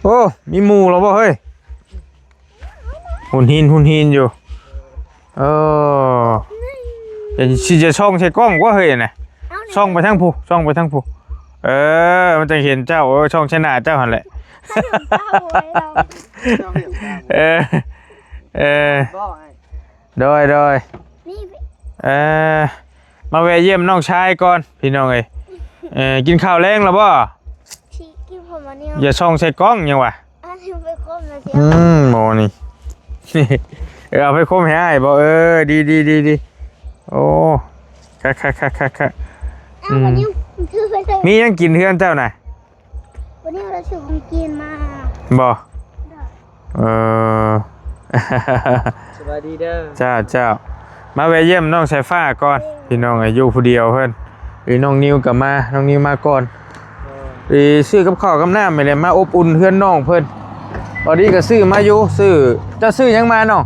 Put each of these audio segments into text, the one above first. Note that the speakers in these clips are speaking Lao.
ໂອ້ ມີໝູ່ແລ້ວບໍ່ເຮີ້ຍ? ຫຸ່ນຫີນ ຫຸ່ນຫີນຢູ່. ເອີ ເປັນຊິຈະສ່ອງໃສ່ກ້ອງກວ່າເຮີ້ຍນະ. ເອົາ ສ່ອງໄປທາງຜູ້ ສ່ອງໄປທາງຜູ້. ເອີ ມັນຈະເຫັນເຈົ້າ. ເອີ ສ່ອງໃສ່ໜ້າເຈົ້າຫັ້ນແຫຼະ. ເອີ ເອີ ໂດຍ ໂດຍ. ນີ້ ເອີ ມາແວະຢ້ຽມນ້ອງຊາຍກ່ອນ ພີ່ນ້ອງເອີຍ. ເອີ ກິນຂ້າວແລງແລ້ວບໍ່? ຊິກິນ ພໍມານີ້ ຢ່າສ່ອງໃສ່ກ້ອງຫຍັງວະ. ອັນນີ້ໄປຄົມນະຊິ. ອືມ ໝໍນີ້. ເອີ ເອົາໄປຄົມໃຫ້ອ້າຍບໍ? ເອີ ດີໆໆໆ. ໂອ້ ຄັກໆໆໆໆ. ເອົາ ອືມ ບາດນີ້ຖືໄປເລີຍ. ມີຫຍັງກິນເຮືອນເຈົ້ານະ? ວັນນີ້ເຮົາຊື້ຂອງກິນມາ. ບໍ່? ເອີ ສະບາຍດີເດີ. ເຈົ້າ ເຈົ້າ. ມາແວະຢ້ຽມນ້ອງສາຍຟ້າກ່ອນ ເອີ ພີ່ນ້ອງເອີຍ. ຢູ່ຜູ້ດຽວເພິ່ນ. ອີ ນ້ອງນິວກໍມາ ນ້ອງນິວມາກ່ອນ. ເອີ ຊື້ກັບເຂົ້າກັບນ້ຳນີ້ແຫຼະ ມາອົບອຸ່ນເຮືອນນ້ອງເພິ່ນ. ພໍດີກໍຊື້ມາຢູ່ ຊື້ ເຈົ້າຊື້ຫຍັງມານ້ອງ?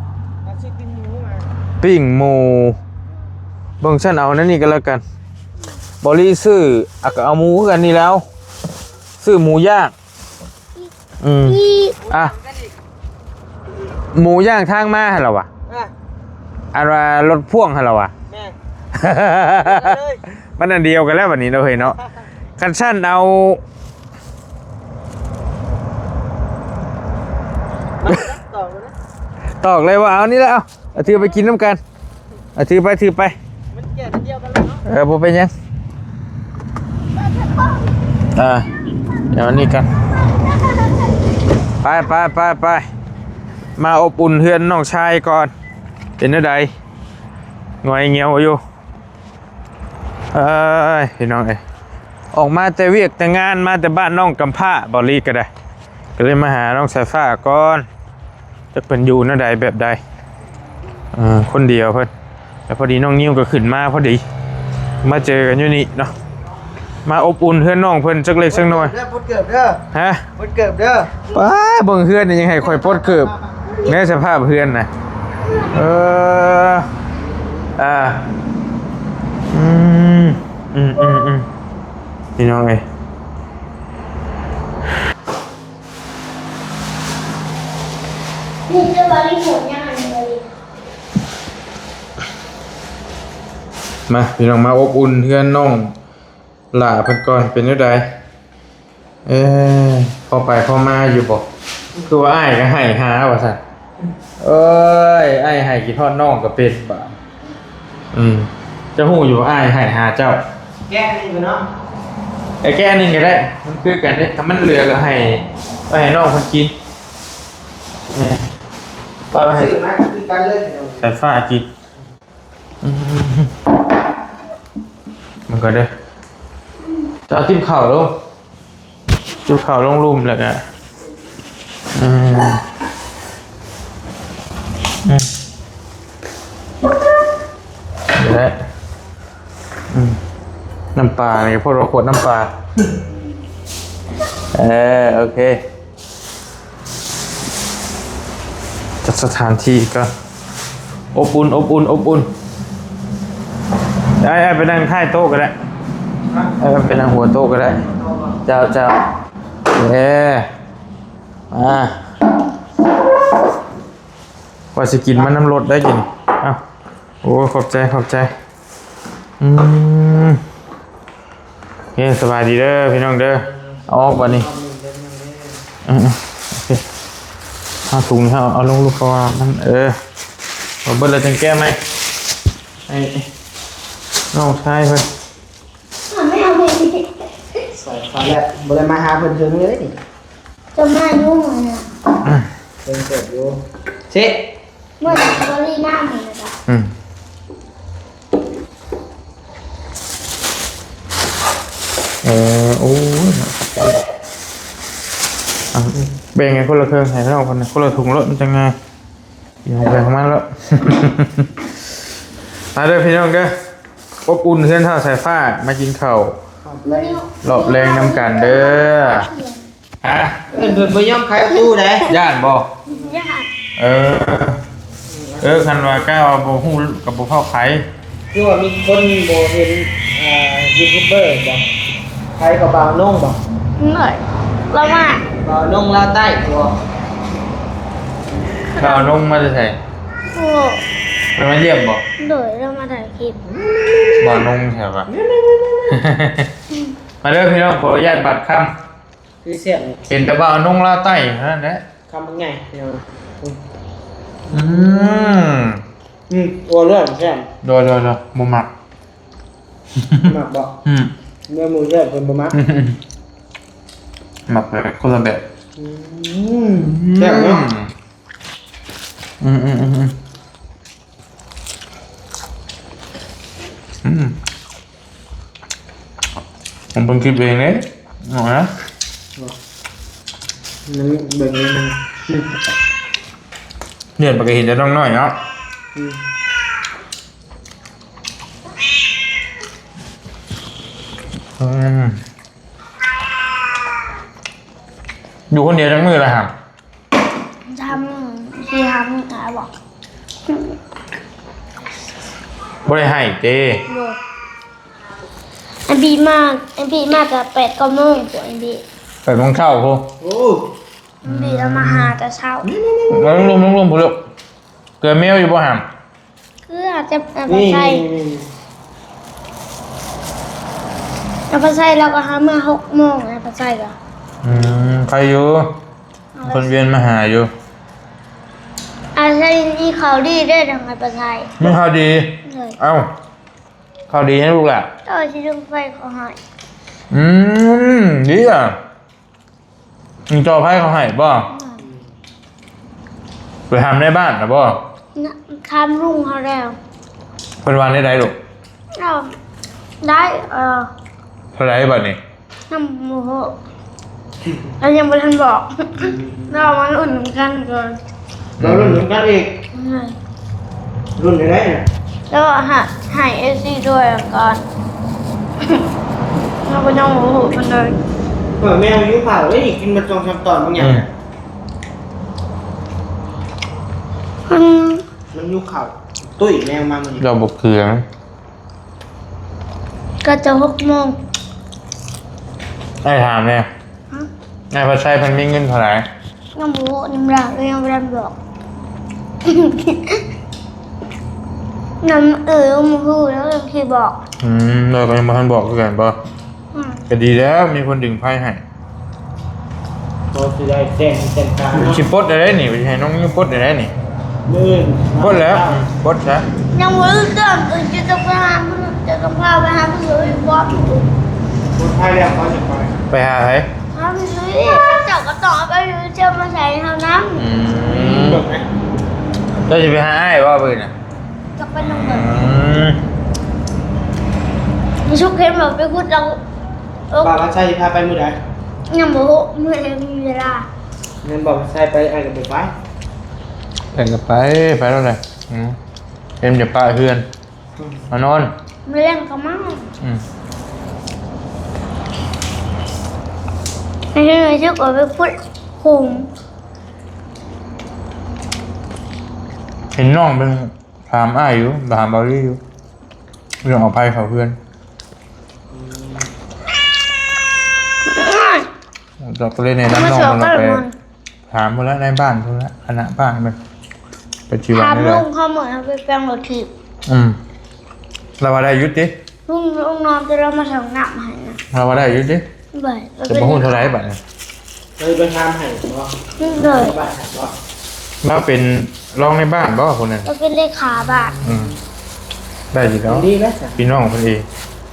ຊື້ປີ້ງໝູມາ. ປີ້ງໝູ. ເບິ່ງຊັ້ນເອົາແນວນີ້ກໍແລ້ວກັນ. ບໍລີຊື້ ອະ ກໍເອົາໝູຄືກັນນີ້ແລ້ວ. ຊື້ໝູຍ່າງ. ອືມ ອີກ ອ່ະ ໝູຍ່າງທາງມາຫັ້ນລະວະ. ອ່ະ ອັນວ່າລົດພ່ວງຫັ້ນລະວະ. ແມ່ນ ມັນອັນດຽວກັນແລ້ວບັດນີ້ເນາະເຮີ້ຍເນາະ. ຄັນຊັ້ນເອົາ ຕອກເລີຍນະ ຕອກເລີຍວ່າ ເອົານີ້ແຫຼະ ເອົາ ເອົາ ຖືໄປກິນນຳກັນ. ເອົາ ຖືໄປ ຖືໄປ. ມັນແກ່ດຽວກັນແລ້ວເນາະ. ເອີ ບໍ່ເປັນຫຍັງ. ອ່າ ດຽວນີ້ກັນ. ໄປ ໄປ ໄປ ໄປ. ມາອົບອຸ່ນເຮືອນນ້ອງຊາຍກ່ອນ. ເປັນແນວໃດ? ງອຍງຽວຢູ່. ເອີຍ ພີ່ນ້ອງເອີຍ ອອກມາແຕ່ວຽກແຕ່ງານ ມາແຕ່ບ້ານນ້ອງກຳພ້າ ເບົາລີກໍໄດ້ ກໍເລີຍມາຫານ້ອງສາຍຟ້າກ່ອນ. ຈັກເພິ່ນຢູ່ແນວໃດແບບໃດ. ເອີ ຄົນດຽວເພິ່ນ ແລ້ວພໍດີນ້ອງນິວກໍຂຶ້ນມາພໍດີ ມາເຈີກັນຢູ່ນີ້ເນາະ. ມາອົບອຸ່ນເຮືອນນ້ອງເພິ່ນຈັກເລັກຈັກໜ້ອຍ. ເດີ ປົດເກີບເດີ. ຮະ? ປົດເກີບເດີ. ປ້າ ເບິ່ງເຮືອນນີ້ຍັງໃຫ້ຂ້ອຍປົດເກີບ ແນວສະພາບເຮືອນນະ. ເອີ ອ່າ ອືມ ອືມ ອືມ ອືມ ພີ່ນ້ອງເອີຍ. ນີ້ຈະບໍລິໂພດຫຍັງອັນນີ້. ມາ ພີ່ນ້ອງ ມາອົບອຸ່ນເຮືອນນ້ອງຫຼ້າເພິ່ນກ່ອນ ເປັນແນວໃດ? ເອີ ພໍໄປພໍມາຢູ່ບໍ່? ຄືວ່າອ້າຍກໍໄຫ້ຫາວ່າຊັ້ນ. ເອີຍ ອ້າຍໄຫ້ຄິດຮອດນ້ອງກໍເປັນບາດ. ອືມ ເຈົ້າຮູ້ຢູ່ວ່າອ້າຍໄຫ້ຫາເຈົ້າ? ແກະໜຶ່ງເນາະ. ເອີ ແກະໜຶ່ງກໍໄດ້ ມັນຄືກັນເດ້. ຖ້າມັນເຫຼືອກໍໃຫ້ ໄວ້ໃຫ້ນ້ອງເພິ່ນກິນ. ເອີ ໄປໃຫ້ ຊື້ມາຄືກັນເລີຍ ສາຍຟ້າກິນ. ອືມ ມັນກໍເດ້ ຈະເອົາຕິບເຂົ້າລົງ ຕິບເຂົ້າລົງລຸ່ມແລ້ວກໍ ອືມ ອືມ ໄດ້ ອືມ ນ້ຳປານີ້ ພວກເຮົາຂວດນ້ຳປາ. ເອີ ໂອເຄ. ຈັດສະຖານທີ່ກ່ອນ. ອົບອຸ່ນ ອົບອຸ່ນ ອົບອຸ່ນ. ອ້າຍ ອ້າຍໄປນັ່ງທ້າຍໂຕະກໍໄດ້. ອ້າຍໄປນັ່ງຫົວໂຕະກໍໄດ້. ເຈົ້າ ເຈົ້າ. ເອີ ມາ. ວ່າຊິກິນມານຳລົດໄດ້ກິນ. ເອົ້າ. ໂອ້ ຂອບໃຈ ຂອບໃຈ. ອືມ ເອີ ສະບາຍດີເດີພີ່ນ້ອງເດີ. ເອົາອອກບັດນີ້. ເອີ ເອີ ໂອເຄ. ເອົາ ເອົາຖົງນີ້ ເອົາ ເອົາລົງລູກ ເພາະວ່າມັນ ເອີ ເອົາເບິດແລ້ວຈັ່ງແກະໃໝ່ ໃຫ້ນ້ອງຊາຍເພິ່ນ. ສາຍຟ້າແລ້ວ ບໍ່ໄດ້ມາຫາເພິ່ນເຖິງເລີຍນີ້. ຈະມາຢູ່ຫັ້ນນະ. ເພິ່ນເກີດຢູ່ເຊ ເມື່ອຕອນນີ້ມາໝົດແລ້ວ. ອືມ ເອີ ໂອ້ຍ ເອົາ ແບ່ງໃຫ້ຄົນລະເຄິ່ງ ໃຫ້ນ້ອງເພິ່ນຄົນລະຖົງໂລດ ມັນຈັ່ງງ່າຍ. ເອົາໄປຂອງມັນແລ້ວ. ມາເດີພີ່ນ້ອງເດີ ອົບອຸ່ນເຮືອນທ້າວສາຍຟ້າ ມາກິນເຂົ້າ ລອບແລງນຳກັນເດີ. ຮະ? ເພິ່ນ ເພິ່ນບໍ່ຍອມໄຂປະຕູໃດ. ຢ້ານບໍ່? ຢ້ານ. ເອີ ເອີ ຄັນວ່າກ້າວວ່າບໍ່ຮູ້ກໍບໍ່ພາວໄຂ. ຄືວ່າມີຄົນບໍ່ເຫັນ ເອີ ຢູທູບເບີບໍ່? ໃຜກໍບ່າວນົງບໍ່? ໂດຍ ລາວມາ. ບ່າວນົງລາວໃຕ້ບໍ? ບ່າວນົງມາແຕ່ໃສ? ໂອ້ ເພິ່ນມາຢ້ຽມບໍ? ໂດຍ ລາວມາຖ່າຍຄລິບ. ບ່າວນົງໃສວະ? ມາເດີພີ່ນ້ອງ ຂໍອະນຸຍາດບາດຄຳ. ຄືແຊບນີ້ ເຫັນແຕ່ວ່ານົງລາວໃຕ້ເທົ່ານັ້ນແຫຼະ ຄຳບັກໃຫຍ່ພີ່ນ້ອງ. ອືມ ອືມ ໂອ້ ເລືອດແຊບ. ໂດຍໆໆ ບໍ່ມັກ. ມັກບໍ່? ອືມ ເນື້ອໝູແຊບ ເພິ່ນບໍ່ມັກ. ມັກແບບຄົນລະແບບ. ອືມ ແຊບເນາະ. ອືມ ອືມ ອືມ ອືມ ອືມ. ຜົມເບິ່ງຄລິບເອງເດ້ ເອົານະ ມັນເບິ່ງເອງ ເດືອນປາກກະເຫັນແຕ່ນ້ອງນ້ອຍເນາະ. ອືມ ອືມ ຢູ່ຄົນດຽວຈັກມື້ລະຫຳ? ສາມມື້ ສີ່ຫ້າມື້ ຫາບໍ່ ບໍ່ໄດ້ໄຫ້ເຕ? ບໍ່. ອັນບີມາ ອັນບີມາແຕ່ແປດເກົ້າໂມງ ພວກອັນບີ ແປດໂມງເຊົ້າພຸ້ນ. ໂອ້ ອັນບີລາວມາຫາແຕ່ເຊົ້າ. ລົງລົມ ລົງລົມພຸ້ນລູກ ເກືອແມວຢູ່ບໍ່ຫຳ? ເກືອ ຈະເອົາໄປໃສ່ ນີ້ ເອົາໄປໃສ່ ແລ້ວກໍຫາເມືອຫົກໂມງ ເອົາໄປໃສ່ກໍ ອືມ ໄຄຢູ່ ເອົາໄປ ຄົນວຽນມາຫາຢູ່. ອາໄສມີຂ່າວດີເດ້ ທາງໃຫ້ໄປໃສ່ ມີຂ່າວດີ. ໂດຍ ເອົ້າ ຂ່າວດີຫຍັງລູກຫຼ້າ? ຕໍ່ຊິລົງໄຟເຂົາໃຫ້. ອືມ ດີລະ. ມີຕໍ່ໄຟເຂົາໃຫ້ບໍ່? ອືມ ໄປຖາມໃນບ້ານລະບໍ່? ນະ ຖາມລຸງເຂົາແລ້ວ. ເພິ່ນວ່າແນວໃດລູກ? ເອົາ ໄດ້ ເອີ ເທົ່າໃດບັດນີ້? ຍັງບໍ່ຮູ້ ອັນຍັງບໍ່ທັນບອກ. ອືມ ລອມາລຸ້ນນຳກັນກ່ອນ. ລອລຸ້ນນຳກັນອີກ. ອືມ ລຸ້ນໄດ້ໄດ໋ນະ ແລ້ວໃຫ້ ໃຫ້ເອັຟຊີດ້ວຍກ່ອນ. ເຮົາກໍຍັງບໍ່ຮູ້ປານໃດ. ເອີ ແມວຫິວເຂົ້າເດ້ ກິນມາສອງສາມຕອນບາງຢ່າງ. ອືມ ມັນຫິວເຂົ້າ. ຕຸ້ຍແມວມາມື້ນີ້ ເຈົ້າບໍ່ເຄືອງ. ກໍຈະຫົກໂມງ. ອ້າຍຖາມແດ່ ຮະ? ອ້າຍພັດໄຊເພິ່ນມີເງິນເທົ່າໃດ? ຍັງບໍ່ຮູ້ນຳລາວ ຍັງບໍ່ທັນບອກ. ນຳເອີ ບໍ່ຮູ້ແລ້ວຊິບອກ. ອືມ ລາວກໍຍັງບໍ່ທັນບອກຄືກັນບໍ? ອືມ ກໍດີແລ້ວ ມີຄົນດຶງໄພໃຫ້. ເຮົາຊິໄດ້ແຈ້ງແຈ້ງການເນາະ. ຊິປົດໄດ້ໄດ໋ນີ້ ຊິໃຫ້ນ້ອງຍິວປົດໄດ້ໄດ໋ນີ້. ມື້ອື່ນປົດແລ້ວ ປົດຊະ. ຍັງບໍ່ຮູ້ເລື່ອງ ເອີ ຈະຕ້ອງໄປຫາ ຈະຕ້ອງພາໄປຫາຜູ້ຊ່ວຍບໍ? ປົດໄພແລ້ວ ເຂົາຈະໄປ ໄປຫາໃຜ? ຫາຜູ້ຊ່ວຍ. ເຈົ້າກໍຕ້ອງເອົາໄປເຊື່ອມມາໃສ່ເຮົານຳ. ອືມ ເຈົ້າຊິໄປຫາອ້າຍບໍ່ມື້ນະ? ຈະໄປນຳກັນ. ອືມ ສຸກເຫັນວ່າໄປຂຸດເອົາ. ບ່າວພັດໄຊພາໄປມື້ໃດ? ຍັງບໍ່ຮູ້ ມື້ໃດມີເວລາ. ແມ່ນບ່າວພັດໄຊໄປ ອ້າຍກໍບໍ່ໄປ. ໄປກໍໄປ ໄປແລ້ວແຫຼະ. ອືມ ເຫັນຈະປະເຮືອນ ອືມ ມານອນ ມື້ແລງກໍມາ. ອືມ ໃຫ້ເຫັນວ່າສຸກເອົາໄປຂຸດຂຸມ. ເຫັນນ້ອງເພິ່ນ ຖາມອ້າຍຢູ່ ຖາມບ່າວລີຢູ່ ເລື່ອງເອົາໄຟເຂົ້າເຮືອນ. ອືມ ເຈົ້າກໍເລີຍແນະນຳນ້ອງເພິ່ນໄປຖາມພຸ້ນລະ ໃນບ້ານພຸ້ນລະ ຄະນະບ້ານເພິ່ນ ໄປທີ່ວ່າ ຖາມແນວໃດ ລຸງເຂົາເໝີນເຮົາໄປແປງລົດຖີບ. ອືມ ລາວວ່າໄດ້ຢູ່ຕິ? ລຸງ ລຸງນອນແຕ່ລາວມາສັງນ້ຳໃຫ້ນະ. ລາວວ່າໄດ້ຢູ່ຕິ? ໄດ້ ແຕ່ບໍ່ຮູ້ເທົ່າໃດບັດນີ້. ເລີຍໄປຖາມໃຫ້ບໍ່? ໂດຍ ລາວເປັນຮອງໃນບ້ານບໍ່ຄົນນັ້ນ? ລາວເປັນເລຂາບ້ານ. ອືມ ໄດ້ຢູ່ແລ້ວ ດີແລ້ວ ພີ່ນ້ອງເພິ່ນເອງ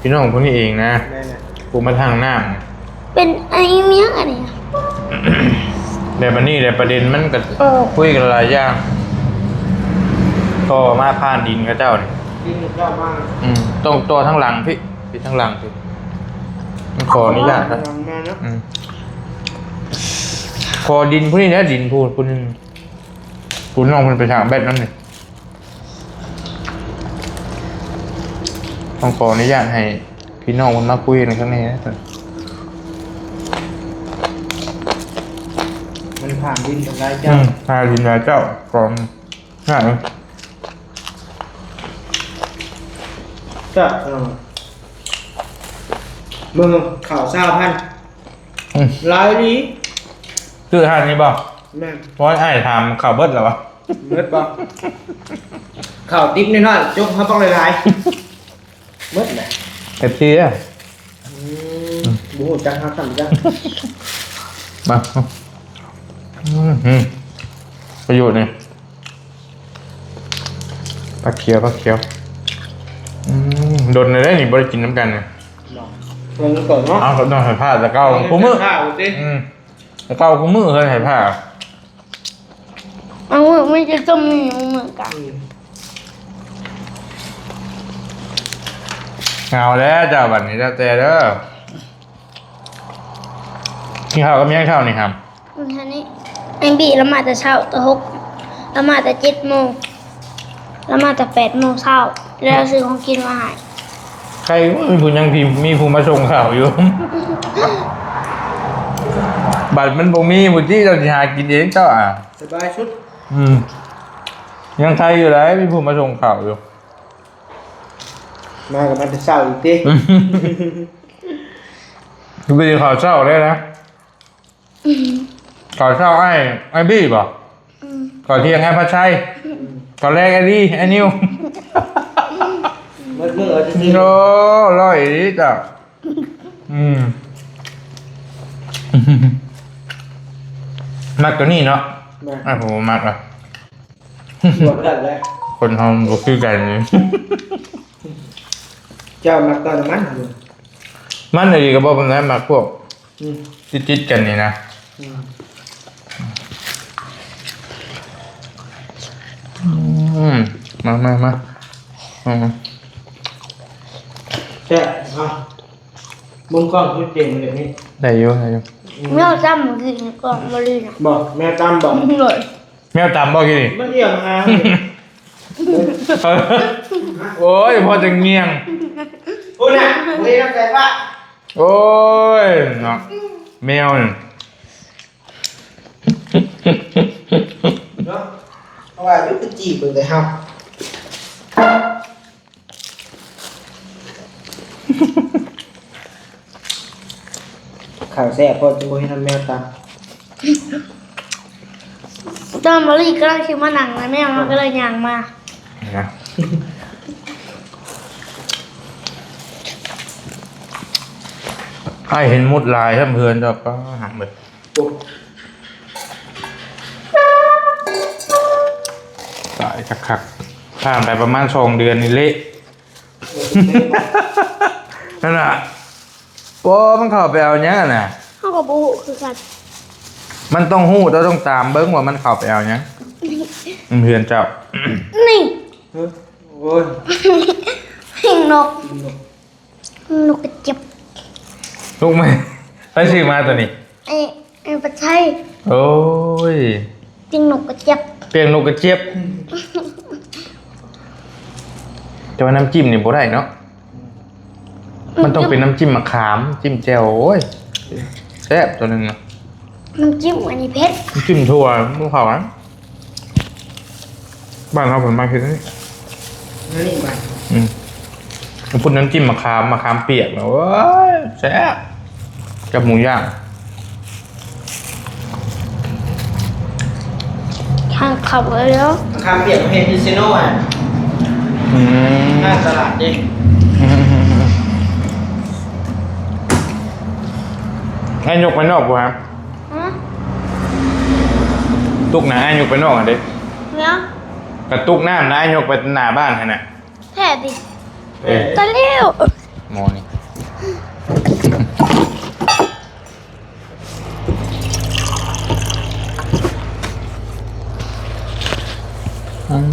ພີ່ນ້ອງເພິ່ນນີ້ເອງນະ. ແມ່ນແຫຼະ ຜູ້ມາທາງນ້ຳ. ເປັນອັນນີ້ ມີຫຍັງອັນນີ້? ແລ້ວບັດນີ້ແຫຼະ ປະເດັນມັນກໍ ເອີ ຄຸຍກັນຫຼາຍຢ່າງ. ຕໍ່ມາຜ່ານດິນເຂົາເຈົ້ານີ້ ດິນເຂົາເຈົ້າມາ. ອືມ ຕ້ອງຕໍ່ທາງຫຼັງພີ້ ພີ້ທາງຫຼັງພີ້. ມັນຂໍອະນຸຍາດນະ. ອືມ ຂໍດິນຜູ້ນີ້ແຫຼະ ດິນຜູ້ ຜູ້ໜຶ່ງ ຜູ້ນ້ອງເພິ່ນໄປຖາງແບັດນັ້ນນີ້. ຕ້ອງຂໍອະນຸຍາດໃຫ້ພີ່ນ້ອງເພິ່ນມາຄຸຍກັນຂ້າງໃນນະ. ມັນຜ່ານດິນກັນຫຼາຍເຈົ້າ. ອືມ ຜ່ານດິນຫຼາຍເຈົ້າກ່ອນ. ຫາ ຈະ ເອີ ເບິ່ງເຂົ້າຊາວພັນ. ອືມ ຫຼາຍອີ່ຫຼີ. ຊື້ຮ້ານນີ້ບໍ່? ແມ່ນ. ເພາະອ້າຍຖາມເຂົ້າເບິດແລ້ວວະ? ເບິດບໍ່? ເຂົ້າຕິບນ້ອຍໆ ຈົກເຮົາຕ້ອງຫຼາຍໆ ເບິດແຫຼະ ເອັບຊີ ເດ້. ອືມ ບໍ່ຮູ້ຈັກເຮົາຊ້ຳຈັກ ມາ ອືມ ປະໂຫຍດນີ້ ຜັກຂຽວ ຜັກຂຽວ ອືມ ດົນແລ້ວເດ້ນີ້ ບໍ່ໄດ້ກິນນຳກັນນີ້ ເບິ່ງກ່ອນເນາະ ເອົາ ຕ້ອງໃຫ້ພາດແຕ່ເກົ່າ ໃຫ້ພາດ ຄູ່ມື້ ແຕ່ເກົ່າຕິ ອືມ ແຕ່ເກົ່າຄູ່ມື້ເຮີ້ຍ ໃຫ້ພາດ. ເອົາ ມັນຈະຕົ້ມຢູ່ເໝືອນກັນ ອືມ ເອົາແລ້ວເຈົ້າ ບັດນີ້ແລ້ວແຕ່ເດີ ກິນເຂົ້າກັບຫຍັງເຊົ້ານີ້ຫຳ? ມື້ເຊົ້ານີ້ ແອງບີລາວມາແຕ່ເຊົ້າ ແຕ່ຫົກ ລາວມາແຕ່ເຈັດໂມງ ລາວມາແຕ່ແປດໂມງເຊົ້າ ແລ້ວຊື້ຂອງກິນມາໃຫ້. ໃຄມີຜູ້ ຍັງມີຜູ້ມາສົ່ງເຂົ້າຢູ່ ບັດມັນບໍ່ມີຜູ້ຕິ ເຈົ້າຊິຫາກິນເອງເຈົ້າອະ ສະບາຍສຸດ ອືມ ຍັງໃຄຢູ່ໃດ໋ ມີຜູ້ມາສົ່ງເຂົ້າຢູ່ ມາກໍມາແຕ່ເຊົ້າອີກຕິ ບໍ່ໄດ້ເຂົ້າເຊົ້າເດ້ນະ ເຂົ້າເຊົ້າອ້າຍ ອ້າຍບີບໍ່? ອືມ ເຂົ້າທ່ຽງອ້າຍພັດໄຊ ອືມ ເຂົ້າແລງອ້າຍລີ ອ້າຍນິວ ໝົດມື້ເອົາຊື່ໆ ໂອ້ ຮ້ອຍອີ່ຫຼີເຈົ້າ ອືມ ມັກໂຕນີ້ເນາະ ແມ່ນ ອ້າຍ ຜົມບໍ່ມັກລະ ບໍ່ໄດ້ແລ້ວ ຄົນເຮົາມັນບໍ່ຄືກັນ ເຈົ້າມັກຕອນນ້ຳມັນ ມັນອີ່ຫຼີກໍບໍ່ປານໃດ ມັກພວກ ອືມ ຕິດໆກັນນີ້ນະ ອືມ ອືມ ມາ ມາ ມາ ອືມ ແຊບເນາະ ເບິ່ງກ້ອງຄືເກັ່ງແບບນີ້ ໄດ້ຢູ່ ໄດ້ຢູ່ ອືມ ແມວຕຳຄືກ້ອງບໍ່ລີນະ ບໍ່ ແມວຕຳບໍ່? ໂດຍ ແມວຕຳບໍ່ກີ້ນີ້? ມັນອຽງຫາ ໂອ້ຍ ພໍຈະງຽງ ພຸ້ນນະ ເວລາແປວ່າ ໂອ້ຍ ເນາະ ແມວນີ້ ເນາະ ເພາະວ່າຢູ່ໄປຈີບເບິ່ງແຕ່ເຮົາ. ເຂົ້າແຊບໂພດ ຈຶ່ງບໍ່ເຫັນນຳແມວຕຳ. ຕອນມະລີກຳລັງຊິມານັ່ງນະ ແມວມັນກໍເລີຍຍ່າງມາ. ອ້າຍເຫັນມຸດຫຼາຍແທ້ເຮືອນເຈົ້າ ປາ ຫາເບິ່ງ. ໂອ້ ຕາຍຄັກໆ ຜ່ານໄປປະມານສອງເດືອນນີ້ເລະ ນັ້ນນະ. ບໍ່ ມັນເຂົ້າໄປເອົາຫຍັງຫັ້ນນະ? ເຮົາກໍບໍ່ຮູ້ຄືກັນ. ມັນຕ້ອງຮູ້ ເຈົ້າຕ້ອງຕາມເບິ່ງວ່າມັນເຂົ້າໄປເອົາຫຍັງ ເຮືອນເຈົ້າ. ນີ້ ໂອ້ຍ ເພງນົກ. ນົກກະຈຽບ ລູກໃໝ່ ໃຜຊື້ມາໂຕນີ້? ໄອ້ ໄອ້ປະໄຊ. ໂອ້ຍ ເພງນົກກະຈຽບ ເພງນົກກະຈຽບ. ແຕ່ວ່ານ້ຳຈິ້ມນີ້ບໍ່ໄດ້ເນາະ ມັນຕ້ອງເປັນນ້ຳຈິ້ມມະຂາມ ຈິ້ມແຈ່ວ ໂອ້ຍ ແຊບໂຕໜຶ່ງນະ. ນ້ຳຈິ້ມອັນນີ້ເຜັດ ນ້ຳຈິ້ມຖົ່ວບໍ່ເຂົ້ານະ. ບ້ານເຮົາເພິ່ນມັກເຮັດອັນນີ້ ອັນນີ້ບ້ານ ອືມ ເພິ່ນນ້ຳຈິ້ມມະຂາມ ມະຂາມປຽກນະ ໂອ້ຍ ແຊບ ກັບໝູຍ່າງ. ທາງເຂົ້າເລີຍເນາະ ມະຂາມປຽກເຮັດຢູ່ເຊໂນຫັ້ນ. ອືມ ໜ້າຕະຫຼາດເດ້. ອືມ ໃຫ້ຍົກໄປນອກບໍ່ຮະ? ຮະ? ຕຸກນະ ອ້າຍຍົກໄປນອກຫັ້ນເດ້. ເນາະ ກະຕຸກນ້ຳນະ ອ້າຍຍົກໄປໜ້າບ້ານຫັ້ນນະ. ແທ້ຕິ? ເອີ ຕາຍແລ້ວ ໝໍນີ້. ອືມ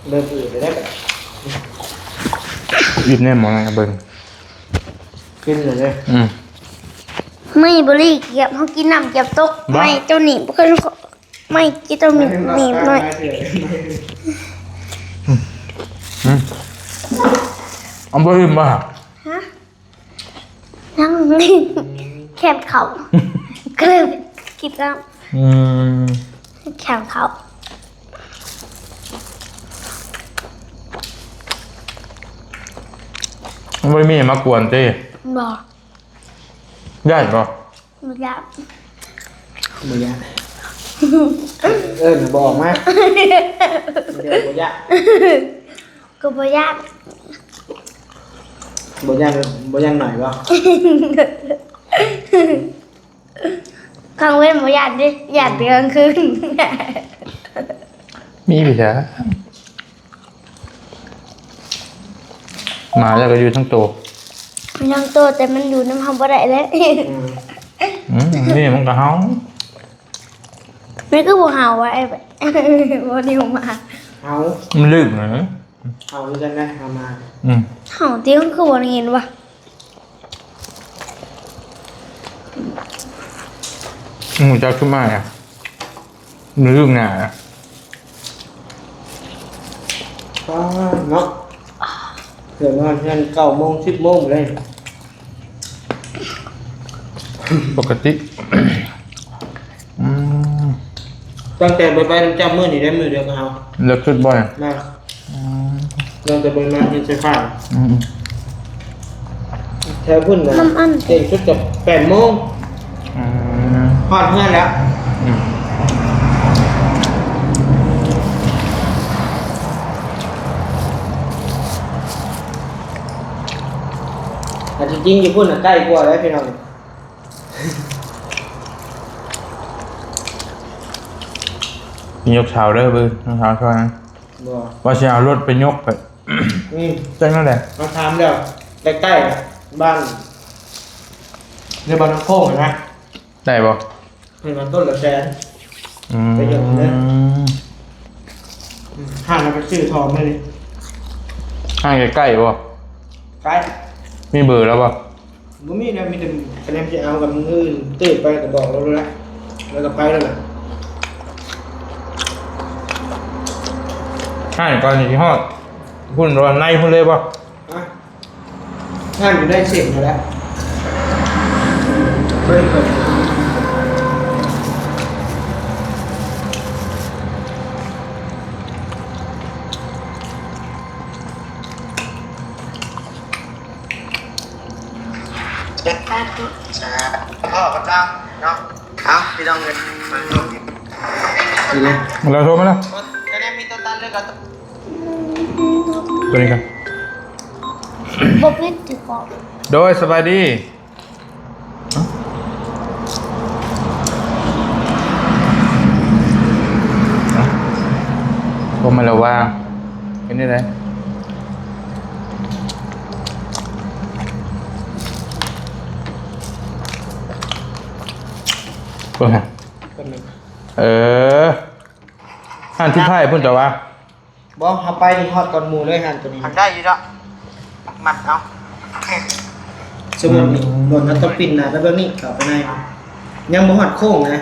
ເລີ່ມອືດແລ້ວເດ້. ອີບແນ່ໝໍນະ ເບິ່ງ ກິນເລີຍເດ້. ອືມ ມື້ນີ້ບໍລິກຽບ ເຮົາກິນນ້ຳກຽບຕົກ ບໍ່ ໄມ້ເຈົ້ານີ້ບໍ່ເຄີຍ ໄມ້ກິນຕ້ອງມີໜີບໜ້ອຍ. ອືມ ອືມ ເອົາບໍ່ອີ່ມບໍ່? ຮະ? ຍັງ ແຄນເຂົ້າ ກໍເລີຍກິນນ້ຳ. ອືມ ແຄນເຂົ້າ ບໍ່ໄດ້ມີໃຜມາກວນຕິ? ບໍ່. ຢ້ານບໍ່? ບໍ່ຢ້ານ. ບໍ່ຢ້ານ ເອີ້ນບໍ່ອອກມາ ດຽວບໍ່ຢ້ານ ກໍບໍ່ຢ້ານ ບໍ່ຢ້ານ ບໍ່ຢ້ານໝາຍບໍ່? ກາງເວັນບໍ່ຢ້ານເດ້ ຢ້ານແຕ່ກາງຄືນ ມີໄປຊະ ໝາແລ້ວກໍຢູ່ທັງໂຕ ຢູ່ທັງໂຕ ແຕ່ມັນຢູ່ນຳເຮົາບໍ່ໄດ້ແລ້ວ ອືມ ອືມ ນີ້ມັນກໍເຫົ່າ ມັນຄືບໍ່ເຫົ່າວະ ໄອ້ ບໍ່ນິວມາ ເຫົ່າ ມັນລຶກນະ ເຫົ່າຄືກັນນະ ເຮົາມາ ອືມ ເຫົ່າຕິ ມັນຄືບໍ່ໄດ້ຍິນວະ ອືມ ຈັກຄືມາ ມື້ໜ້າ ປ້າເນາະ ເກີດມາເຮືອນເກົ້າໂມງ ສິບໂມງເລີຍ ປົກກະຕິ ອືມ ຕັ້ງແຕ່ໄປນຳເຈົ້າມື້ນີ້ໄດ້ມື້ດຽວກັບເຮົາ ເລິກສຸດບໍ່? ແມ່ນ ອືມ ເລີ່ມແຕ່ເບິ່ງນານເຮັດໄຟຟ້າ ອືມ ແຖວພຸ້ນນະ ນ້ຳອັ้น ເກັ່ງສຸດກໍແປດໂມງ ອືມ ຮອດເຮືອນແລ້ວ ອືມ ແຕ່ທີ່ຈິງຢູ່ພຸ້ນນະໃກ້ກວ່າເດ້ພີ່ນ້ອງ ຍົກເສົາເດີເບິ່ງ ຍົກເສົາຊ່ອຍນະ ບໍ່ ວ່າຊິເອົາລົດໄປຍົກໄປ ອືມ ຈັ່ງນັ້ນແຫຼະ ມາຖາມແລ້ວ ໃກ້ໆ ບ້ານ ໃນບ້ານນ້ຳໂຂງນະ ໄດ້ບໍ່? ເພິ່ນວ່າຕົ້ນລະແສນ ອືມ ໄປຍົກເດີ ອືມ ຮ້ານເຮົາໄປຊື້ທອງມານີ້ ຮ້ານໃກ້ໆບໍ່? ໃກ້ ມີເບີແລ້ວບໍ່? ບໍ່ມີແລ້ວ ມີແຕ່ຄະແນນຊິເອົາກັບມື້ອື່ນ ຕື່ນໄປກໍບອກລາວໂລດລະ ແລ້ວກໍໄປໂລດລະ ຮ້ານກ່ອນຊິຮອດພຸ້ນ ໃນພຸ້ນເລີຍບໍ່? ຮະ? ຮ້ານຢູ່ໃນເສັ້ນຫັ້ນແຫຼະ ເບິ່ງເພິ່ນ ສາທຸ ພໍ້ກັບລາວເນາະ ເອົາ ພີ່ນ້ອງເອີຍ ລາວໂທມາແລ້ວ ກະໄດ້ມີໂຕຕັນເລີຍກໍ ຕົວນີ້ກ່ອນ ບໍ່ປິດຕິເກາະ ໂດຍ ສະບາຍດີ ບໍ່ມາລະຫວ່າງ ເປັນຈັ່ງໃດ? ເບິ່ງຫັ້ນ ເອີ ຮ້ານສຸດທ້າຍພຸ້ນ ແຕ່ວ່າ ບໍ່ ເຮົາໄປນີ້ຮອດກ່ອນໝູ່ເລີຍ ຮ້ານໂຕນີ້ ມັນໄດ້ຢູ່ດອກ ມັດເອົາ ສົມມຸດນີ້ ອືມ ໂດນເຮົາຕ້ອງປິ່ນໜ້າໄປເບິ່ງນີ້ ເຂົ້າໄປໃນ ຍັງບໍ່ຮອດໂຄ້ງນະ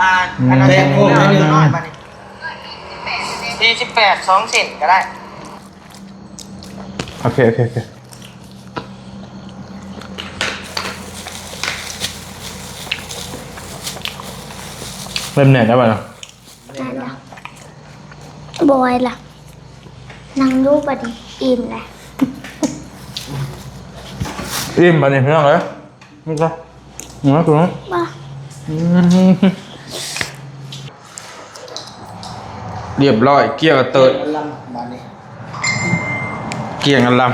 ອ່າ ອືມ ອັນນັ້ນ ແຕ່ໂຄ້ງໜ້ອຍໜຶ່ງ ບາດນີ້ ສີ່ສິບແປດ ສອງເສັ້ນກໍໄດ້ ໂອເຄ ໂອເຄ ໂອເຄ ເລີ່ມແໜ້ນແລ້ວບັດນີ້ ໄດ້ລະ ບໍ່ໄຫວລະ ນັ່ງຢູ່ບັດນີ້ ອີ່ມແລ້ວ ອີ່ມບັດນີ້ ພີ່ນ້ອງເອີຍ ນີ້ຊະ ນີ້ມາຕົວນີ້ ບໍ່ ອືມ ຮຽບຮ້ອຍ ກ້ຽງອັນເຕີດ ກ້ຽງອັນລຳ ບາດນີ້ ກ້ຽງອັນລຳ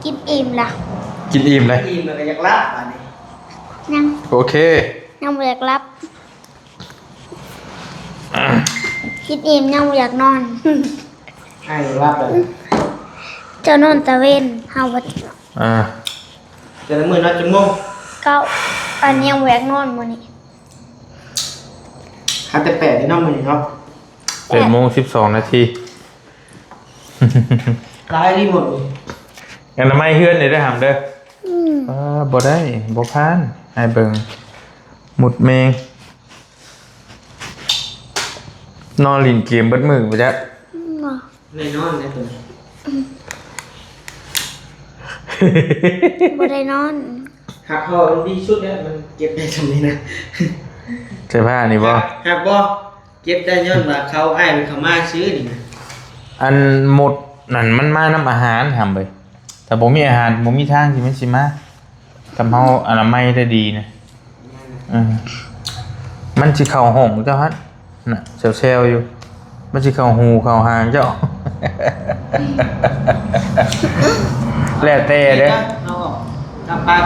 ກິນອີ່ມລະ ກິນອີ່ມເລີຍ ອີ່ມແລ້ວກໍຢາກຫຼັບບາດນີ້ ຍັງ ໂອເຄ ຍັງບໍ່ຢາກຫຼັບ ກິນອີ່ມຍັງບໍ່ຢາກນອນ ອ້າຍຫຼັບແລ້ວ ເຈົ້ານອນຕາເວັນ ເຮົາບໍ່ ອ່າ ແຕ່ລະມື້ນອນຈັກໂມງ? ເກົ້າ ອັນຍັງບໍ່ຢາກນອນມື້ນີ້ ຫາແຕ່ແປດນີ້ເນາະ ມື້ນີ້ເນາະ ແປດໂມງສິບສອງນາທີ ຫຼາຍລີ້ໝົດນີ້ ອະນາໄມເຮືອນນີ້ເດີຫຳເດີ ອືມ ເອີ ບໍ່ໄດ້ ບໍ່ຜ່ານ ໃຫ້ເບິ່ງ ໝຸດເມງ ນອນຫຼິ້ນເກມເບິດມື້ບໍ່ຈັກ ອືມ ແນ່ນອນແນ່ຕົວນີ້ ບໍ່ໄດ້ນອນ ຮັກພໍ່ມັນດີສຸດແລ້ວ ມັນເກັບໄດ້ຊ່ຳນີ້ນະ ເສື້ອຜ້ານີ້ບໍ່ ຮັກບໍ່? ເກັບໄດ້ຍ້ອນວ່າເຂົາ ອ້າຍມັນເຂົ້າມາຊື້ນີ້ນະ ອັນໝົດນັ້ນມັນມານຳອາຫານຫຳເອີຍ ຖ້າບໍ່ມີອາຫານ ບໍ່ມີທາງທີ່ມັນຊິມາ ຄັນເຮົາອະນາໄມໄດ້ດີນະ ເອີ ແມ່ນແຫຼະ ເອີ ມັນຊິເຂົ້າຫ້ອງເຈົ້າຫັ້ນນະ ແຊວໆຢູ່. ມັນຊິເຂົ້າຫູເຂົ້າຫາງເຈົ້າ. ແລ້ວແຕ່ເດ້.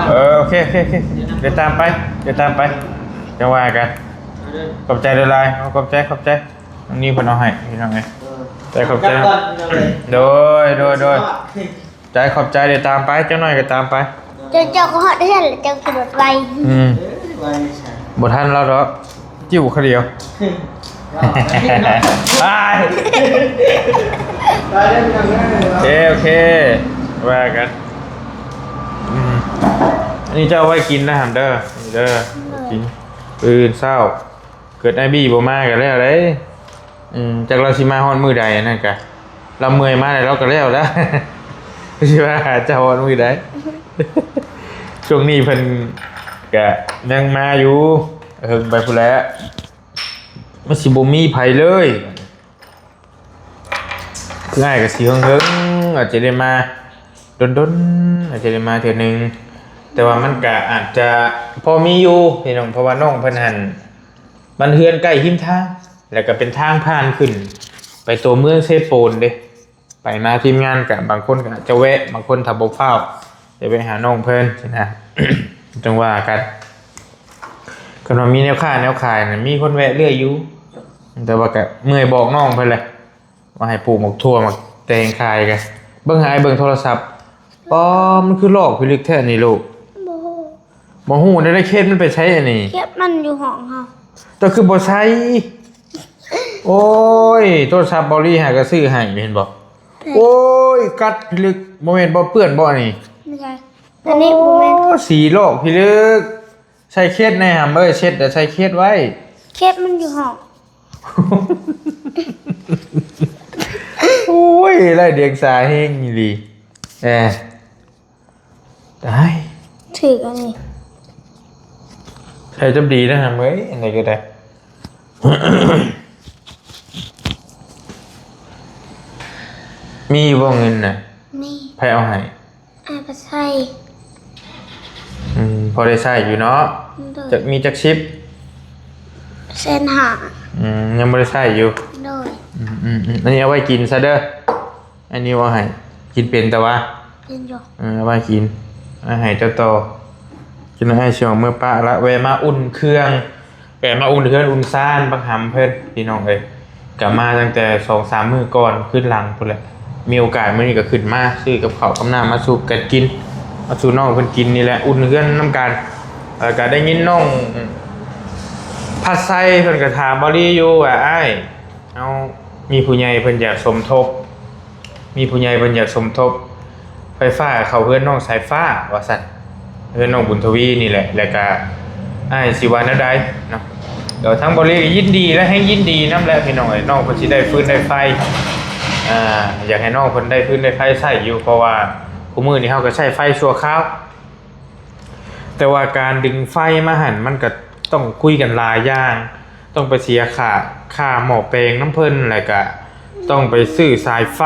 ເອີ ໂອເຄ ໂອເຄ ໂອເຄ. ດຽວຕາມໄປ ດຽວຕາມໄປ ຈັ່ງວ່າກັນ. ຂອບໃຈຫຼາຍໆ. ເອົາ ຂອບໃຈ ຂອບໃຈ. ນ້ອງນິວເພິ່ນເອົາໃຫ້ພີ່ນ້ອງເອີຍ. ເອີ ໃຈ ຂອບໃຈ. ໂດຍ ໂດຍ ໂດຍ. ໃຈ ຂອບໃຈ. ດຽວຕາມໄປ ຈັກໜ້ອຍກໍຕາມໄປ. ເຈົ້າ ເຈົ້າກໍຮອດເຮືອນແລ້ວ ເຈົ້າຂີ່ລົດໄວ. ອືມ ເອີ ໄວຊະ ບໍ່ທັນລາວດອກ ຈິ້ວຄາດຽວ. ໄປ ໂອເຄ ໂອເຄ ວ່າກັນ. ອືມ ອັນນີ້ເຈົ້າເອົາໄວ້ກິນນະຫຳເດີ ນີ້ເດີ ກິນມື້ອື່ນເຊົ້າ. ເກີດອ້າຍບີ້ບໍ່ມາກໍແລ້ວເດ້. ອືມ ຈັກລາວຊິມາຮອດມື້ໃດ ອັນນັ້ນກະ ລາວເມື່ອຍມາແລ້ວ ລາວກໍແລ້ວແລ້ວ. ຊິມາຫາເຈົ້າຮອດມື້ໃດ. ຊ່ວງນີ້ເພິ່ນກະຍັງມາຢູ່ ເຫິງໄປພຸ້ນແຫຼະ. ມັນຊິບໍ່ມີໃຜເລີຍ. ຄືອ້າຍກໍຊິເຫິງໆ ອາດຈະໄດ້ມາດົນໆ ອາດຈະໄດ້ມາເທື່ອໜຶ່ງ. ແຕ່ວ່າມັນກະອາດຈະພໍມີຢູ່ພີ່ນ້ອງ ເພາະວ່ານ້ອງເພິ່ນຫັ້ນ ບ້ານເຮືອນໃກ້ຮິມທາງ ແລ້ວກໍເປັນທາງຜ່ານຂຶ້ນໄປຕົວເມືອງເຊໂປນເດ້. ໄປມາທີມງານກະ ບາງຄົນກໍອາດຈະແວະ ບາງຄົນຖ້າບໍ່ຟ້າວຈະແວະຫານ້ອງເພິ່ນຊີ້ນະ ຈັ່ງວ່າກັນ. ຄັນວ່າມີແນວຄ້າແນວຂາຍນະ ມີຄົນແວະເລື້ອຍຢູ່ ແຕ່ວ່າກະເມື່ອຍບອກນ້ອງເພິ່ນແຫຼະ ວ່າໃຫ້ປູກໝາກຖົ່ວໝາກແຕງຂາຍກະ. ເບິ່ງໃຫ້ອ້າຍເບິ່ງໂທລະສັບ. ປໍ ມັນຄືລອກພິລຶກແທ້ນີ້ລູກ. ບໍ່ຮູ້ ບໍ່ຮູ້ ແນວໃດເຄສມັນໄປໃສອັນນີ້? ເຄສມັນຢູ່ຫ້ອງເຮົາ. ເຈົ້າຄືບໍ່ໃສ່? ໂອ້ຍ ໂທລະສັບເບົາລີຫາກະຊື້ໃຫ້ແມ່ນບໍ່? ໂອ້ຍ ກັດພິລຶກ. ບໍ່ແມ່ນບໍ່ເປື້ອນບໍ່ອັນນີ້? ບໍ່ໃຊ່ ອັນນີ້ບໍ່ແມ່ນ. ໂອ້ ສີລອກພິລຶກ. ໃສ່ເຄສແດ່ຫຳເອີຍ ເຊັດແລ້ວໃສ່ເຄສໄວ້. ເຄສມັນຢູ່ຫ້ອງ. ໂອ້ຍ ໄຮ້ດຽງສາແຮງອີ່ຫຼີ. ເອີ ຕາຍ ຖືກອັນນີ້. ໃສ່ຈົບດີນະຫຳເອີຍ ອັນໃດກໍໄດ້. ມີຢູ່ບໍ່ເງິນນະ? ມີ. ໃຜເອົາໃຫ້? ອ້າຍໄປໃສ່. ອືມ ພໍໄດ້ໃຊ້ຢູ່ເນາະ. ໂດຍ. ຈັກ ມີຈັກສິບ? ແສນຫ້າ. ອືມ ຍັງບໍ່ໄດ້ໃຊ້ຢູ່. ໂດຍ. ອືມໆໆ ອັນນີ້ເອົາໄວ້ກິນຊະເດີ. ອັນນີ້ເອົາໃຫ້ກິນເປັນແຕ່ວ່າ. ເປັນຢູ່. ເອີ ເອົາໄວ້ກິນ ເອົາໃຫ້ເຈົ້າຕໍ່. ຈັ່ງໜ້ອຍອ້າຍຊິອອກເມືອປະລະ ແວະມາອຸ່ນເຄື່ອງ ແກມາອຸ່ນເຮືອນອຸ່ນຊານບັກຫຳເພິ່ນ ພີ່ນ້ອງເອີຍ. ກະມາຕັ້ງແຕ່ສອງສາມມື້ກ່ອນ ຄືນຫຼັງພຸ້ນແຫຼະ. ມີໂອກາດມື້ນີ້ກໍຂຶ້ນມາ ຊື້ກັບເຂົ້າກັບນ້ຳມາສູ່ກັນກິນ ມາສູ່ນ້ອງເພິ່ນກິນນີ້ແຫຼະ ອຸ່ນເຮືອນນຳກັນ. ແລ້ວກະໄດ້ຍິນນ້ອງພັດໄຊເພິ່ນກໍຖາມເບົາລີຢູ່ວ່າ ອ້າຍ ເຮົາມີຜູ້ໃຫຍ່ເພິ່ນຢາກສົມທົບ ມີຜູ້ໃຫຍ່ເພິ່ນຢາກສົມທົບໄຟຟ້າເຂົ້າເຮືອນນ້ອງສາຍຟ້າວ່າຊັ້ນ ເຮືອນນ້ອງບຸນທະວີນີ້ແຫຼະ. ແລ້ວກະອ້າຍຊິວ່າແນວໃດເນາະ? ແລ້ວທາງເບົາລີກໍຍິນດີ ແລະ ແຮງຍິນດີນຳແຫຼະ ພີ່ນ້ອງເອີຍ. ນ້ອງເພິ່ນຊິໄດ້ຟືນໄດ້ໄຟ ອ່າ ຢາກໃຫ້ນ້ອງເພິ່ນໄດ້ຟືນໄດ້ໄຟໃຊ້ຢູ່ ເພາະວ່າຄູ່ມື້ນີ້ເຮົາກໍໃຊ້ໄຟຊົ່ວຄາວ. ແຕ່ວ່າການດຶງໄຟມາຫັ້ນ ມັນກໍຕ້ອງຄຸຍກັນຫຼາຍຢ່າງ, ຕ້ອງໄປເສຍຄ່າ ຄ່າໝໍ້ແປງນຳເພິ່ນ, ແລ້ວກະຕ້ອງໄປຊື້ສາຍໄຟ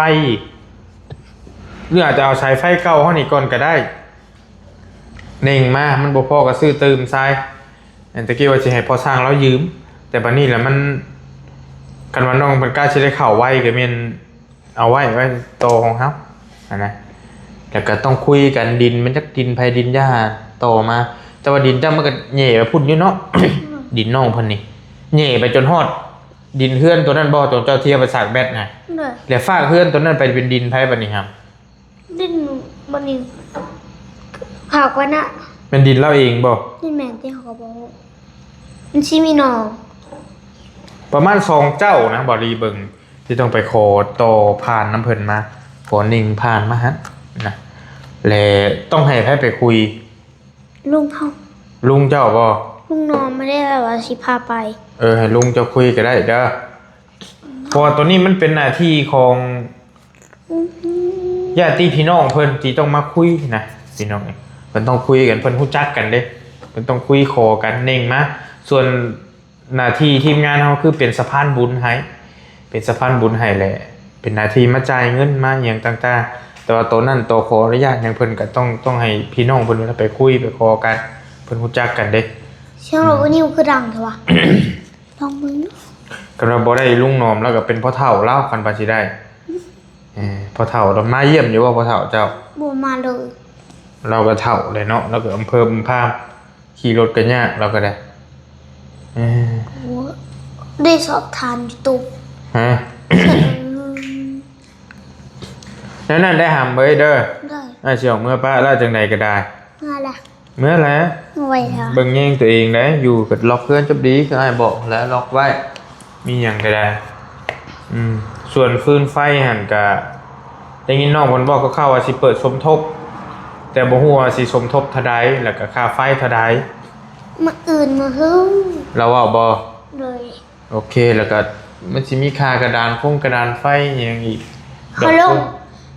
ຫຼືອາດຈະເອົາສາຍໄຟເກົ່າເຮົານີ້ກ່ອນກໍໄດ້ ເໜັງມາ ມັນບໍ່ພໍກໍຊື້ຕື່ມສາຍ. ແຕ່ກີ້ວ່າຊິໃຫ້ພໍ່ຊ່າງລາວຢືມ ແຕ່ບັດນີ້ລະມັນ ຄັນວ່ານ້ອງເພິ່ນກະຊິໄດ້ເຂົ້າໄວກໍແມ່ນ ເອົາໄວ້ ໄວ້ຕໍ່ຂອງເຮົາຫັ້ນນະ. ແລ້ວກໍຕ້ອງຄຸຍກັນ ດິນມັນຈັກດິນໃຜດິນຍ່າຕໍ່ມາ. ແຕ່ວ່າດິນເຈົ້າມັນກໍແຫຍ່ໄປພຸ້ນຢູ່ເນາະ ດິນນ້ອງເພິ່ນນີ້ ແຫຍ່ໄປຈົນຮອດດິນເຮືອນຕົວນັ້ນບໍ່ ຕົວເຈົ້າທີ່ເອົາໄປສາກແບັດນະ? ໂດຍ. ແລ້ວຟາກເຮືອນຕົວນັ້ນໄປເປັນດິນໃຜບັດນີ້ຫຳ? ດິນບັດນີ້ພາກໄວ້ນະ. ແມ່ນດິນລາວເອງບໍ່? ແມ່ນ ແຕ່ເຮົາກໍບໍ່ຮູ້ ມັນຊິມີໜໍ່ ປະມານສອງເຈົ້ານະ ເບົາລີເບິ່ງ ທີ່ຕ້ອງໄປຂໍຕໍ່ຜ່ານນຳເພິ່ນມາ ຂໍເໜັງຜ່ານມາຫັ້ນນະ. ແລະ ຕ້ອງໃຫ້ໃຜໄປຄຸຍ? ລຸງເຮົາ. ລຸງເຈົ້າບໍ່? ລຸງນ້ອງມາໄດ້ແບບວ່າຊິພາໄປ. ເອີ ໃຫ້ລຸງເຈົ້າຄຸຍກໍໄດ້ເດີ ເພາະວ່າຕົວນີ້ມັນເປັນໜ້າທີ່ຂອງ ອືມ ຍາດຕິພີ່ນ້ອງເພິ່ນທີ່ຕ້ອງມາຄຸຍນະ ພີ່ນ້ອງເອີຍ. ເພິ່ນຕ້ອງຄຸຍກັນ ເພິ່ນຮູ້ຈັກກັນເດ້ ເພິ່ນຕ້ອງຄຸຍຂໍກັນເໜັງມາ. ສ່ວນ ໜ້າທີ່ທີມງານເຮົາຄືເປັນສະພານບຸນໃຫ້ ເປັນສະພານບຸນໃຫ້ແຫຼະ ເປັນໜ້າທີ່ມາຈ່າຍເງິນມາອີ່ຫຍັງຕ່າງໆ. ແຕ່ວ່າໂຕນັ້ນໂຕຂໍອະນຸຍາດຫຍັງເພິ່ນກໍຕ້ອງ ຕ້ອງໃຫ້ພີ່ນ້ອງເພິ່ນໄປຄຸຍໄປຂໍກັນ ເພິ່ນຮູ້ຈັກກັນເດ້. ສຽງລົດ ອືມ ນິວຄືດັງແທ້ວະ? ລອງເບິ່ງດູ. ຄັນວ່າບໍ່ໄດ້ລຸງໜອມ ລາວກໍເປັນພໍ່ເຖົ້າລາວ ຄັນວ່າຊິໄດ້. ເອີ ພໍ່ເຖົ້າລາວມາຢ້ຽມຢູ່ບໍ່ ພໍ່ເຖົ້າເຈົ້າ? ບໍ່ມາເລີຍ. ລາວກໍເຖົ້າແລ້ວເນາະ ລາວກໍອຳເພີອຳພາມ ຂີ່ລົດກໍຍາກລາວກໍໄດ້. ເອີ ໂອ້ ໄດ້ສອບຖາມຢູ່ຕູ້. ຮະ? ແນວນັ້ນໄດ້ຫຳເອີຍເດີ. ໄດ້. ອ້າຍຊິອອກເມືອປະລາວຈັ່ງໃດກໍໄດ້. ເມືອລະ. ເມື່ອແຫຼະ ໄວແທ້ ເບິ່ງແຍງຕົວເອງໄດ໋ ຢູ່ກໍລັອກເຮືອນຈົບດີ ຄືອ້າຍບອກແຫຼະ ລັອກໄວ້ ມີຫຍັງກໍໄດ້. ອືມ ສ່ວນຟືນໄຟຫັ້ນກະ ໄດ້ຍິນນ້ອງເພິ່ນເວົ້າຄ່າວໆວ່າຊິເປີດສົມທົບ ແຕ່ບໍ່ຮູ້ວ່າຊິສົມທົບເທົ່າໃດ ແລ້ວກະຄ່າໄຟເທົ່າໃດ. ມື້ອື່ນ ມື້ຮື ລາວເວົ້າບໍ່? ໂດຍ. ໂອເຄ ແລ້ວກໍມັນຊິມີຄ່າກະດານຟົງກະດານໄຟອີ່ຫຍັງອີກ. ເຮົາລົງ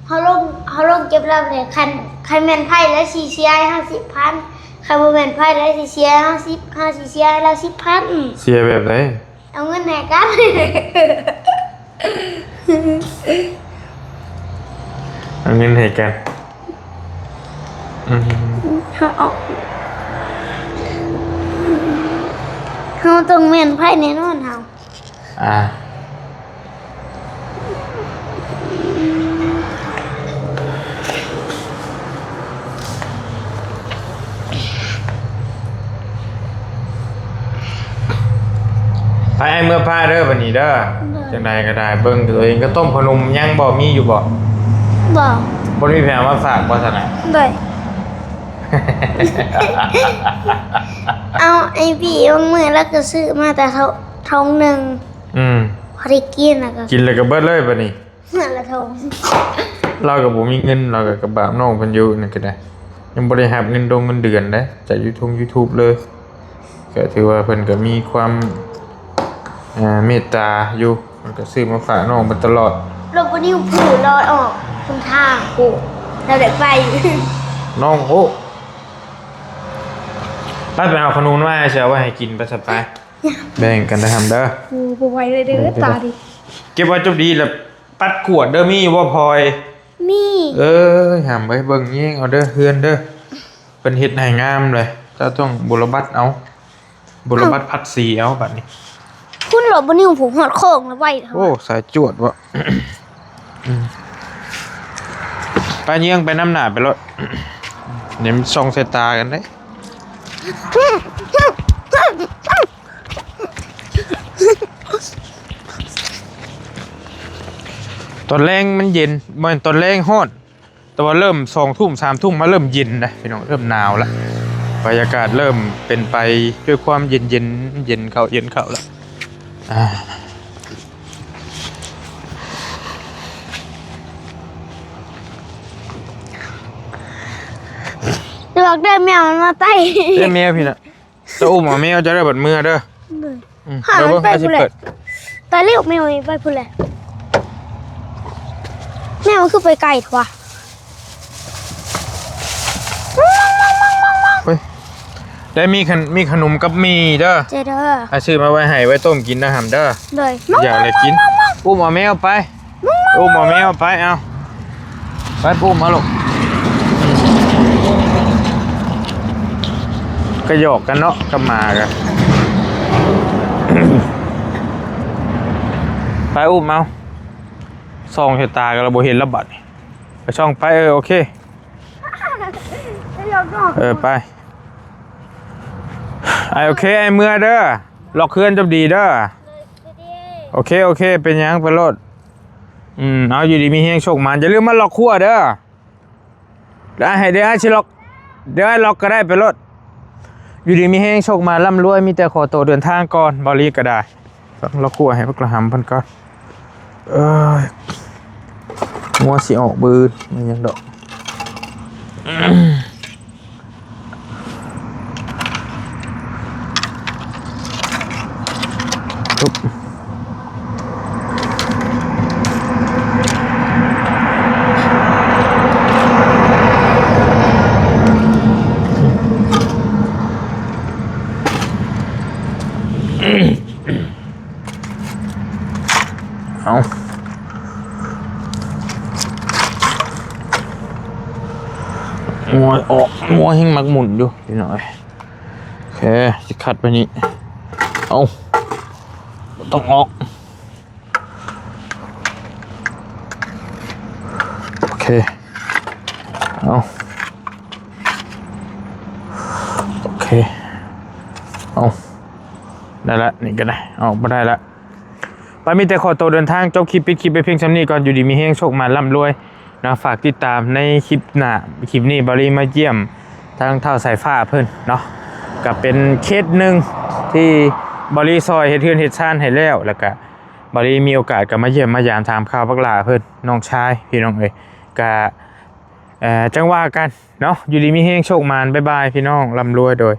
ເຮົາລົງ ເຮົາລົງເກັບລຳເລີຍ ຄັນ ຄັນແມ່ນໄພລະຊິເສຍໃຫ້ເຮົາສິບພັນ ຄັນບໍ່ແມ່ນໄພລະຊິເສຍໃຫ້ເຮົາສິບ ເຮົາຊິເສຍໃຫ້ລາວສິບພັນ. ເສຍແບບໃດ? ເອົາເງິນໃຫ້ກັນ. ເອົາເງິນໃຫ້ກັນ. ອືມ ເຮົາເອົາ ເຮົາຕ້ອງແມ່ນໄພແນ່ນອນເຮົາ. ອ່າ ໄປ ອ້າຍເມືອພາເດີ ບັດນີ້ເດີ. ໂດຍ. ຈັ່ງໃດກໍໄດ້ ເບິ່ງຕົວເອງ. ກະຕົ້ມຂະໜົມຍັງບໍ່? ມີຢູ່ບໍ່? ບໍ່. ບໍ່ມີໃຜເອົາມາຝາກບໍ່ຊັ້ນນະ? ໂດຍ. ເອົາ ໄອ້ບີບາງມື້ລາວກໍຊື້ມາແຕ່ ທ- ຖົງໜຶ່ງ. ອືມ. ພໍໄດ້ກິນ ແລ້ວກໍ ກິນແລ້ວກໍເບິດເລີຍບັດນີ້. ເມືອລະຖົງ. ລາວກໍບໍ່ມີເງິນ ລາວກໍ ກໍບາບນ້ອງເພິ່ນຢູ່ ນັ້ນກໍໄດ້ ຍັງບໍ່ໄດ້ຮັບເງິນດົງເງິນເດືອນເດ້ ຈາກຢູທູບ ຢູທູບເລີຍ. ກໍຖືວ່າເພິ່ນກໍມີຄວາມ ເອີ ເມດຕາຢູ່ ເພິ່ນກໍຊື້ມາຝາກນ້ອງເພິ່ນຕະຫຼອດ. ລົດບໍ່ນິວຜູລອດອອກຫົນທາງ ໂອ້ ລາວໄດ້ໄປ. ນ້ອງ ໂອ້ ໄປ ໄປເອົາຂະໜົມມາ ຊິເອົາໄວ້ໃຫ້ກິນ ໄປຊະໄປ. ແບ່ງກັນໄດ້ຫຳເດີ. ໂອ້ ບໍ່ໄຫວເລີຍເດີ ຕາດີ. ເກັບໄວ້ຈົບດີລະ ປັດຂວດເດີ ມີຢູ່ບໍ່ພອຍ? ມີ. ເອີຍ ຫຳເອີຍ ເບິ່ງແຍງເອົາເດີ ເຮືອນເດີ ເພິ່ນເຮັດໃຫ້ງາມເລີຍ. ເຈົ້າຕ້ອງບົວລະບັດເອົາ ບົວລະບັດ ເອົ້າ ຜັດສີເອົາບັດນີ້. ຄຸນລົດບໍ່ນິວຜູຮອດໂຄ້ງລະໄວ. ໂອ້ ສາຍຈວດເວາະ. ອືມ ໄປເຍືອງໄປນຳໜ້າໄປໂລດ ດຽວມັນສ່ອງໃສ່ຕາກັນເດ້. ຕອນແລງມັນເຢັນ ບໍ່ແມ່ນ ຕອນແລງຮ້ອນ ແຕ່ວ່າເລີ່ມສອງທຸ່ມ ສາມທຸ່ມມາເລີ່ມເຢັນນະພີ່ນ້ອງ ເລີ່ມໜາວລະ. ບັນຍາກາດເລີ່ມເປັນໄປດ້ວຍຄວາມເຢັນໆ ເຢັນເຂົ້າ ເຢັນເຂົ້າລະ. ອ່າ ລວກເດີ ແມວມັນມາໄຕ້ ເດ້ແມວພີ່ນະ. ເຈົ້າອຸ້ມເອົາແມວເຈົ້າເດີ ບັດເມືອເດີ. ອືມ ພາມັນໄປພຸ້ນແຫຼະ ຕາຍແລ້ວ ແມວນີ້ໄປພຸ້ນແຫຼະ. ແມວມັນຄືໄປໄກແທ້ວະ. ເຮີ້ຍ ໄດ້ມີຂະ ມີຂະໜົມກັບໝີ່ເດີ ເຈົ້າເດີ. ອ້າຍຊື້ມາໄວ້ໃຫ້ ໄວ້ຕົ້ມກິນນະຫຳເດີ. ໂດຍ. ຢາກແລ້ວກິນ. ອຸ້ມເອົາແມວໄປ. ອຸ້ມເອົາແມວໄປ ເອົາ ໄປປຸ້ມມາລູກ. ກະຫຍອກກັນເນາະ ກັບໝາກະ. ໄປ ອຸ້ມເອົາ. ສ່ອງໃສ່ຕາກັນລະ ບໍ່ເຫັນລະບັດນີ້. ໄປສ່ອງໄປ. ເອີ ໂອເຄ. ເອີ ໄປ. ອ້າຍ ໂອເຄ ອ້າຍເມືອເດີ. ລັອກເຮືອນຈົບດີເດີ. ໂອເຄ ໂອເຄ ເປັນຫຍັງ ໄປໂລດ. ອືມ ເອົາ ຢູ່ດີມີແຮງ ໂຊກໝານ. ຢ່າລືມມາລັອກຄົວເດີ. ດຽວອ້າຍໃຫ້ ດຽວອ້າຍຊິລັອກ ດຽວອ້າຍລັອກກໍໄດ້ ໄປໂລດ. ຢູ່ດີມີແຮງ ໂຊກໝານ ລ່ຳລວຍ. ມີແຕ່ຂໍໂຕເດີນທາງກ່ອນ. ເບົາລີກໍໄດ້ ລັອກຄົວໃຫ້ພວກລະຫຳເພິ່ນກ່ອນ. ເອີຍ ງົວຊິອອກບືນ ມັນຫຍັງດອກ. ເອົາ ງົວອອກ ງົວແຮ່ງມັກໝຸນຢູ່ພີ່ນ້ອງເອີຍ. ເຄ ຊິຂັດໄປນີ້ ເອົາ ບໍ່ຕ້ອງອອກ ໂອເຄ ເອົາ ໂອເຄ ເອົາ ໄດ້ລະ ນີ້ກໍໄດ້ ອອກບໍ່ໄດ້ລະ ປາມີແຕ່ຂໍໂຕເດີນທາງ ຈົບຄລິບ ປິດຄລິບໄວ້ພຽງສ່ຳນີ້ກ່ອນ ຢູ່ດີມີແຮງ ໂຊກໝານ ລ່ຳລວຍເນາະ ຝາກຕິດຕາມໃນຄລິບໜ້າ ຄລິບນີ້ ບ່າວລີມາຢ້ຽມທາງທ້າວສາຍຟ້າເພິ່ນເນາະ ກໍເປັນເຄສໜຶ່ງທີ່ບ່າວລີຊ່ອຍເຮັດເຮືອນເຮັດຊານໃຫ້ແລ້ວ ແລ້ວກໍບ່າວລີມີໂອກາດກໍມາຢ້ຽມມາຢາມ ຖາມຂ່າວບັກຫຼ້າເພິ່ນ ນ້ອງຊາຍ ພີ່ນ້ອງເອີຍ ກໍ ເອີ ຈັ່ງວ່າກັນເນາະ ຢູ່ດີມີແຮງ ໂຊກໝານ ບາຍບາຍ ພີ່ນ້ອງ ລ່ຳລວຍ ໂດຍ